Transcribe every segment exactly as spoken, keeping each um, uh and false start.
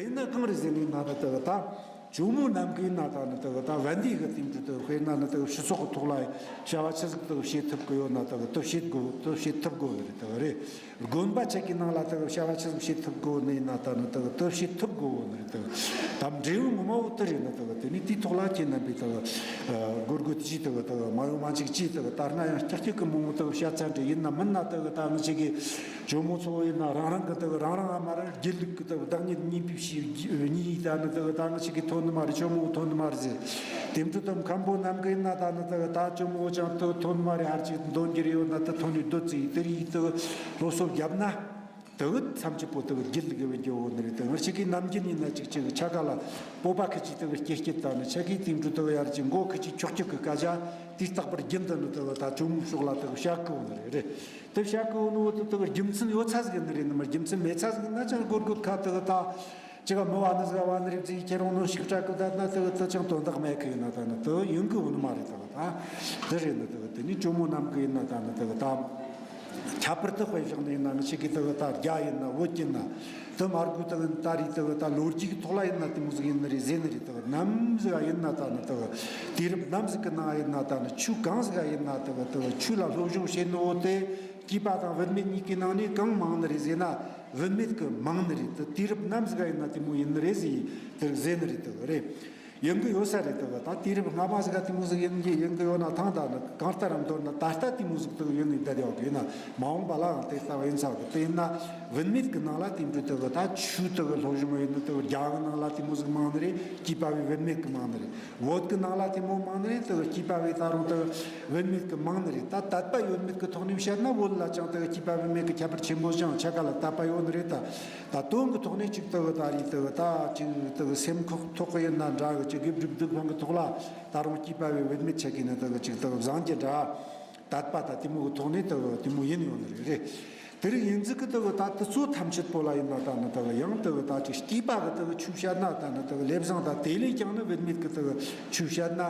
ཡིན་ན་གང་རེད་ཟེར་ནས་ན་ད་ལྟ་གི་ད་ཇོ་མོ་ནམ་མཁའི་ན་ད་ནི་ད་གི་ད་བན་དེ་གི་དེང་དུས་ད་དཔེར་ན་ནི་ད་གི་སྤྱི་ཚོགས་གི་ཐོག་ལ་བྱ་བ་ཆི་ཟིག་ད་གི་བྱེད་ཐུབ་གི་ཡོད་ན་ད་གི་ད་བྱེད་དགོས་ད་བྱེད་ཐུབ་དགོས་ནི་རེད་ད་གི་རེད། དགོན་པ་ཆ་གི་ནང་ལ་ད་གི་བྱ་བ་ཆི་ཟིག་བྱེད་ཐུབ་དགོས་ནི་ན་ད་ནི་ད་གི་ད་བྱེད་ཐུབ་དགོས་ནི་རེད་ད་གི་ད་འབྲས་བུ་ངོ་མ་བོ་དེ་རེད་ནི་ད་གི་དེ་ནི་དེའི་ཐོག་ལ་ཁྱེད་རྣམ་པས་ད་གི་སྒོར་སྒོར་གྱིས་ད་གི་ད་གི་མ་ཡོང་མ་འཇིག་གྱིས་ད་གི་ད་སྔ་ཡང་ཀྱག་ཀྱག་གི་མང་བོ་ད་གི་བཤད་ཚར་འདྲ་ཡིན་ན་མིན་ན་ད་གི་ད་ང་ཅག་གི་ཇོ་མོ་ཚོ་ཡིན་ན་རང་རང་གི་ད་གི་རང་རང་ཨ་མ་རང་སྒྱིད་ལུག་གི་ད་གི་བདག་ཉིད་གཉིས་པའི་བྱས་གཉིས་ད་ནི་ད་གི་ད་ང་ཅག་གི་ཐོན་ནི་མ་རེད། ཇོ་མོ་ཐོན་ནི་མ་རེད་ཟེར། དེ་འཕྲོ་ད་མཁན་པོ་ནམ་མཁའི་ན་ད་ནི་ད་གི་ད་ཇོ་མོ་ཅང་ད་ཐོན་ནི་མ་རེད། ཧར་ཅིག་འདོན་རྒྱུ་རེ་ཡོད་ན་ད་ཐོན་ནི་སྡོད་ཙི་དེ་རིགས་ད་གི་སློབ་གསོ་བརྒྱབ་ན། དེ་བས་ཐམས་ཅད་པོ་དེ་བས་རྒྱུད་ལ་དགེ་བའི་འགྱུར་བོ་ནི་རེད། དེ་ང་ཅག་གི་ནམ་རྒྱུན་ཡིན་ན་ཅིག་ཅིག་ཆ་ག་ལ་སྤོབས་པ་ཁི་ཅིག་དེ་བས་སྐྱེ་སྐྱེ་ད་ནི་ཆ་གི་དེང་དུས་དེ་བས་ཡར་ཅིག་མགོ་ཁི་ཅིག་ཁྱོག་ཁྱོག་གི་སྐད་ཆ་དེ་རྟག་པར་རྒྱུན་དུ་ནི་དེ་བས་ད་ཇོ་མོའི་ཕྱོགས་ལ་དེ་བས་བཤད་གི་བོ་ནི་རེད། རེད་དེ་བཤད་གི་བོ་ནི་བོ་དེ་དེ་བས་རྒྱུ་མཚན་ཡོད་ཚ་ཟིག་ནི་རེད། ནི་མ་རྒྱུ་མཚན་མེད་ཚ་ཟིག་ན་ཅང་སྒོར་སྒོར་ཁ་དེ་བས་ད་ཅི་ག་མི་བ་ནི་ཟིག་བ་ནི་རེད་ཟིག་ཁྱེད་རང་ནོ་ཞིག་སྐྲག་གི་ད་ན་དེ་བས་དེ་ཅང་དོན་དག་མེད་གི་ཡིན་ན་ད་ནི་དེ་བས་ཡིན་གི་བོ་ནི་མ་རེད། དེ་བས་ད་དེ་རེད་ནི་དེ་བས་དེ་ནི་ཇོ་མོ་ནམ་མཁའི་ཡིན་ན་ད་ནི་དེ་བས་ད། ཁྱད་པར་དུ་དཔེ་བཞག་ནས་ཡིན་ན་ང་ཅག་གི་དེ་བས་ད་རྒྱ་ཡིན་ན་བོད་ཡིན་ན་དེ་མར་གུ་དེ་བས་ད་རེས་དེ་བས་ད་ལོ་རྒྱུས་ཀྱི་ཐོག་ལ་ཡིན་ན་དེ་མོ་ཟིག་ཡིན་ནི་རེད་ཟེར་ནི་རེད། དེ་བས་ནམ་ཟིག་ཡིན་ན་ད་ནི་དེ་བས་དུས་རབས་ནམ་ཟིག་གི་ནང་ཡིན་ན་ད་ནི་ཆོས་གང་ཟིག་ཡིན་ན་དེ་བས་དེ་བས་ཆོས་ལ་སློབ་སྦྱོང་བྱེད་ནི་བོ་དེ་སྐྱེས་པ་དང་བུད་མེད་གཉིས་ཀའི་ནང་ནས་གང་མང་ནི་རེད་ཟེར་ན་བུད་མེད་ཀྱི་མང་ནི་རེད། དེ་དུས་རབས་ནམ་ཟིག་ཡིན་ན་དེ་མོ་ཡིན་ནི་རེད་ཟེར་དེ་ཟེར་ནི་རེད། དེ་བས་རེད། ཡོང་གི་ཡོད་ས་རེད། དེ་བས་ད་དུས་རབས་སྔ་མ་ཟིག་ག་དེ་མོ་ཟིག་ཡིན་གི་ཡོང་གི་ཡོད་ན་ཐང་ད་ནི་གང་ལྟར་མདོར་ན་ད་ལྟ་དེ་མོ་ཟིག་དེ་བས་ཡིན་ནི་བསྡད་ཡོད་གི་ཡིན་ན་མ་འོངས་པ་ལའང་དེ་ལྟ་བུ་ཡིན་ས་གི། དེ་ཡིན་ན་བུད་མེད་ཀྱི་ནང་ལ་དེ་འདྲ་དེ་བས་ད་ཆོས་དེ་བས་སློབ་སྦྱོང་ཡིན་ནི་དེ་བས་རྒྱ་གི་ནང་ལ་དེ་མོ་ཟིག་མང་ནི་རེད། སྐྱེས་པ་བའི་བུད་མེད་ཀྱི་མང་ནི་རེད། བོད་ཀྱི་ནང་ལ་དེ་མོ་མང་ནི་རེད། དེ་བས་སྐྱེས་པ་བའི་ད་རུང་དེ་བས་བུད་མེད་ཀྱི་མང་ནི་རེད། ད་དད་པ་ཡོད་མེད་ཀྱི་ཐོག་ནས་བཤད་ན་བོད་ལ་ཅང་དེ་བས་སྐྱེས་པ་བུད་མེད་ཀྱི་ཁྱད་པར་ཆེན་པོ་ཅང་ཆ་ག་ལ་དད་པ་ཡོད་ནི་རེད། ད་ད་དོན་གྱི་ཐོག་ནས་ཅིག་དེ་བས་ད་རེས་དེ་བས་ད་ཅིག་དེ་བས་སེམས་ཁོག་ཐོག་གི་ཡིན་ན་འདྲ་གི་ཅིག་དགེ་སྒྲུབ་སྡིག་སྤོང་གི་ཐོག་ལ་ད་རུང་སྐྱེས་པ་བའི་བུད་མེད་ཆ་གི་ནི་དེ་བས་ཅིག་དེ་བས་བཟང་རྒྱུ་འདྲ། དད་པ་དང་དེ་མོ་གི་ཐོག་ནས་དེ་བས་དེ་མོ་ཡིན་ཡོད་ནི་རེད། རེད། དེ་རིང་ཡིན་ཟིག་གི་དེ་བས་ད་དེ་ཚོ་ཐམས་ཅད་པོ་ལ་ཡིན་ན་ད་ནི་དེ་བས་ཡང་དེ་བས་ད་ཅིག་སྐྱེས་པ་གི་དེ་བས་ཆོས་བཤད་ན་ད་ནི་དེ་བས་ལེགས་བཟང་དང་དེ་ལས་ཀྱང་ནི་བུད་མེད་གི་དེ་བས་ཆོས་བཤད་ན་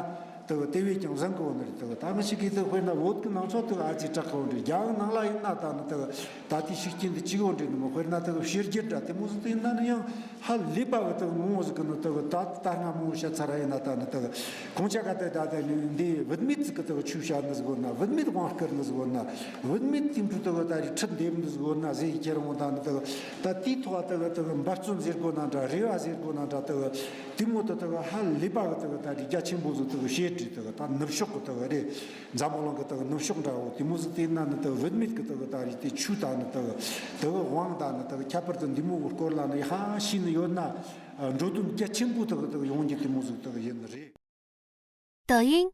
དེ་བས་དེ་བས་ཀྱང་བཟང་གི་ཡོད་ནི་རེད། དེ་བས་ད་ང་ཅག་གི་དེ་དཔེར་ན་བོད་གི་ནང་ཆོས་དེ་བས་ཨ་ཙི་དྲག་གི་ཡོད་རེད། རྒྱ་གི་ནང་ལ་ཡིན་ན་ད་ནི་དེ་བས་ད་དེ་ཤུགས་རྐྱེན་དེ་ཅིག་ཡོད་རེད། ནི་མོ་དཔེར་ན་དེ་བས་ཕྱི་རྒྱལ་འདྲ་དེ་མོ་ཟིག་དེ་ཡིན་ན་ནི་ཡང་ཧ་ལས་པ་གི་དེ་བས་མང་བོ་ཟིག་གི་ནི་དེ་བས་ད་ད་སྔ་མང་བོ་བཤད་ཚར་ར་ཡིན་ན་ད་ནི་དེ་བས་ཁོང་ཅག་ག་དེ་ད་དེ་ནི་འདི་བུད་མེད་ཟིག་གི་དེ་བས་ཆོས་བཤད་ནི་ཟིག་ཡོད་ན། བུད་མེད་དབང་བསྐུར་ནི་ཟིག་ཡོད་ན། བུད་མེད་དེ་འཕྲོ་དེ་བས་ད་རེས་ཁྲིད་འདེབས་ནི་ཟིག་ཡོད་ན་ཟེར་ཡི་ཁྱེད་རང་ད་ནི་དེ་བས་ད་དེའི་ཐོག་དེ་བས་དེ་བས་འབད་བརྩོན་ཟེར་དགོས་ན་འདྲ། རེ་བ་ཟེར་དགོས་ན་འདྲ། དེ་བས་དེ་མོ་དེ་དེ་བས་ཧ་ལས་པ་གི་དེ་བས་ད་རེས་རྒྱ་ཆེན་པོ་ཟིག་དེ་བས་བྱེད་དྲི་དེ་བས་ད་ནུབ་ཕྱོགས་གི་དེ་བས་རེད། འཛམ་བུ་གླིང་གི་དེ་བས་ནུབ་ཕྱོགས་འདྲ་བོ་དེ་མོ་ཟིག་དེ་ན་ནི་དེ་བས་བུད་མེད་གི་དེ་བས་ད་རེས་དེ་ཆོས་ད་ནི་དེ་བས་དེ་བས་དབང་ད་ནི་དེ་བས་ཁྱད་པར་དུ་འདི་མོ་གི་སྐོར་ལ་ནི་ཧ་ཤེས་ནི་ཡོད་ན་འགྲོ་དོན་རྒྱ་ཆེན་པོ་དེ་བས་དེ་བས་ཡོང་རྒྱུ་དེ་མོ་ཟིག་དེ་བས་ཡིན་ནི་རེད། 抖音，